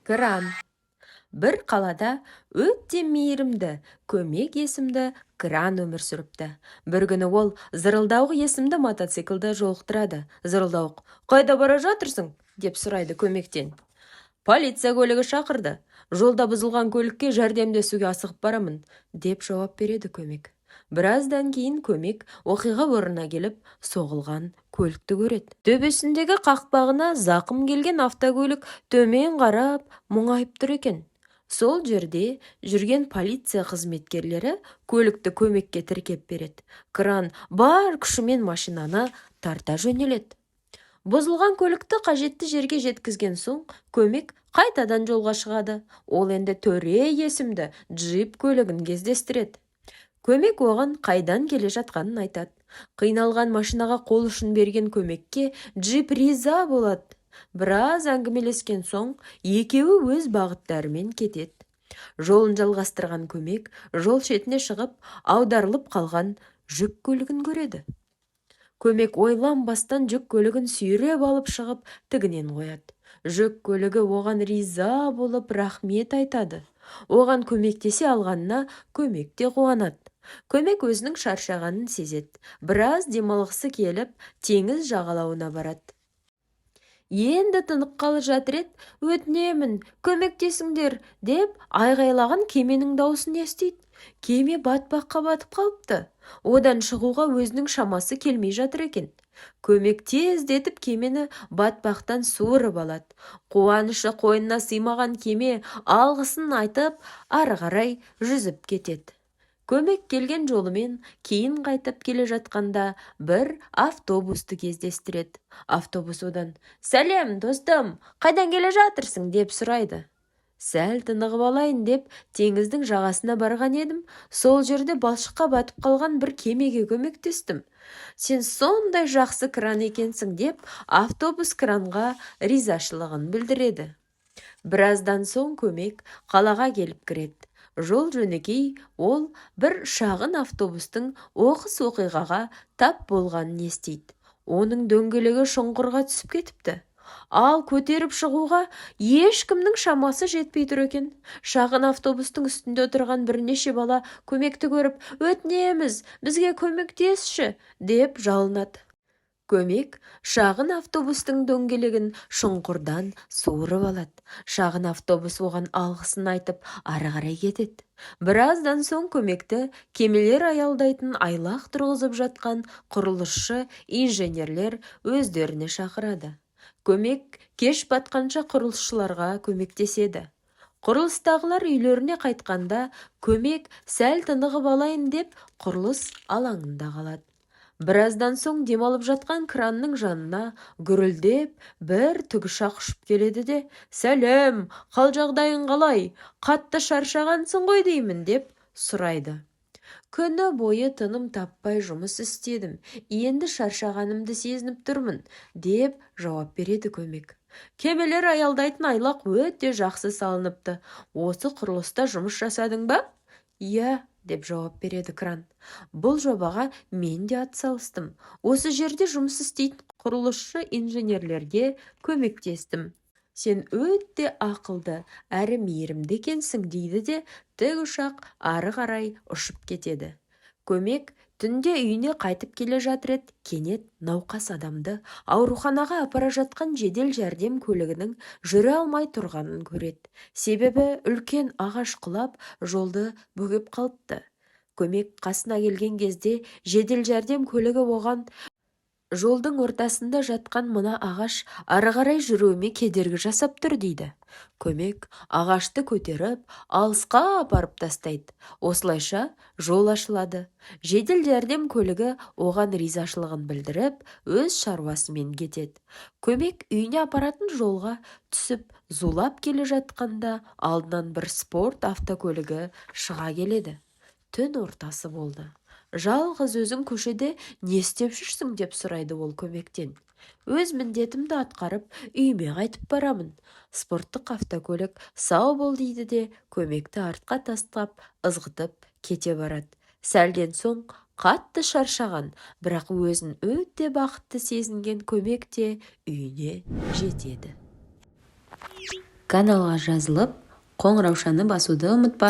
Кран. Бір қалада өте мейірімді Көмек есімді кран өмір сүріпті. Бір күні ол Зырылдауық есімді мотоциклді жолықтырады. Зырылдауық: «Қайда бара жатырсың?» – деп сұрайды Көмектен. «Полиция көлігі шақырды. Жолда бұзылған көлікке жәрдемдесуге асығып барамын», – деп жауап береді Көмек. Біраздан кейін Көмек оқиға орнына келіп, соғылған көлікті көреді. Төбесіндегі қақпағына зақым келген автокөлік төмен қарап мұңайып тұр екен. Сол жерде жүрген полиция қызметкерлері көлікті Көмекке тіркеп береді. Кран бар күшімен машинаны тарта жөнеледі. Бұзылған көлікті қажетті жерге жеткізген соң, Көмек қайтадан жолға шығады. Ол енді Төре есімді джип көлігін кездестіреді. Көмек оған қайдан келе жатқанын айтады. Қиналған машинаға қол ұшын берген Көмекке джип риза болады. Біраз әңгімелескен соң, екеуі өз бағыттарымен кетеді. Жолын жалғастырған Көмек жол шетіне шығып, аударылып қалған жүк көлігін көреді. Көмек ойланбастан жүк көлігін сүйреп алып шығып, тігінен қояды. Жүк көлігі оған риза болып, рахмет айтады. Оған көмектесе алғанына Көмек те қуанады. Көмек өзінің шаршағанын сезеді. Біраз демалғысы келіп, теңіз жағалауына барады. Енді тыныққалы жатыр еді, «Өтінемін, көмектесіңдер!» деп айғайлаған кеменің даусын естиді. Кеме батпаққа батып қалыпты. Одан шығуға өзінің шамасы келмей жатыр екен. Көмек тездетіп кемені батпақтан суырып алады. Қуанышы қойнына сыймаған кеме алғысын айтып, ары қарай жүзіп кетеді. Көмек келген жолымен кейін қайтып келе жатқанда бір автобусты кездестіреді. Автобус одан: «Сәлем, достым, қайдан келе жатырсың?» – деп сұрайды. «Сәл тынығып алайын деп теңіздің жағасына барған едім, сол жерде балшыққа батып қалған бір кемеге көмектестім. Сен сондай жақсы кран екенсің», – деп автобус кранға ризашылығын білдіреді. Біраздан соң Көмек қалаға келіп кіреді. Жол жөнекей ол бір шағын автобустың оқыс оқиғаға тап болғанын естиді. Оның дөңгелегі шұңқырға түсіп кетіпті, ал көтеріп шығуға ешкімнің шамасы жетпей тұр екен. Шағын автобустың үстінде отырған бірнеше бала Көмекті көріп: «Өтінеміз, бізге көмектесші!» – деп жалынады. Көмек шағын автобустың дөңгелегін шұңқырдан суырып алады. Шағын автобус оған алғысын айтып, ары қарай кетеді. Біраздан соң Көмекті кемелер аялдайтын айлақ тұрғызып жатқан құрылысшы инженерлер өздеріне шақырады. Көмек кеш батқанша құрылысшыларға көмектеседі. Құрылыстағылар үйлеріне қайтқанда, Көмек сәл тынығып алайын деп құрылыс алаңында қалады. Біраздан соң демалып жатқан кранның жанына гүрілдеп бір тікұшақ ұшып келеді де: «Сәлем, қал жағдайың қалай? Қатты шаршағансың ғой деймін?» – деп сұрайды. «Күні бойы тыным таппай жұмыс істедім, енді шаршағанымды сезініп тұрмын», – деп жауап береді Көмек. «Кемелер аялдайтын айлақ өте жақсы салыныпты. Осы құрылыста жұмыс жасадың ба?» «Иә», – деп жауап береді кран. «Бұл жобаға мен де атсалыстым. Осы жерде жұмыс істейтін құрылысшы инженерлерге көмектестім. Сен өте ақылды әрі мейірімді екенсің», – дейді де, тікұшақ ары қарай ұшып кетеді. Көмек түнде үйіне қайтып келе жатыр еді, кенет науқас адамды ауруханаға апара жатқан жедел жәрдем көлігінің жүре алмай тұрғанын көреді. Себебі үлкен ағаш құлап, жолды бөгеп қалыпты. Көмек қасына келген кезде жедел жәрдем көлігі оған: «Жолдың ортасында жатқан мына ағаш ары қарай жүруіме кедергі жасап тұр», – дейді. Көмек ағашты көтеріп, алысқа апарып тастайды. Осылайша жол ашылады. Жедел жәрдем көлігі оған ризашылығын білдіріп, өз шаруасымен кетеді. Көмек үйіне апаратын жолға түсіп, зулап келе жатқанда алдынан бір спорт автокөлігі шыға келеді. Түн ортасы болды. «Жалғыз өзің көшеде не істеп жүрсің?» – деп сұрайды ол Көмектен. «Өз міндетімді атқарып, үйіме қайтып барамын». Спорттық автокөлік «Сау бол!» дейді де, Көмекті артқа тастап, ызғытып кете барады. Сәлден соң қатты шаршаған, бірақ өзін өте бақытты сезінген Көмек те үйіне жетеді. Каналға жазылып, қоңыраушаны басуды ұмытпа.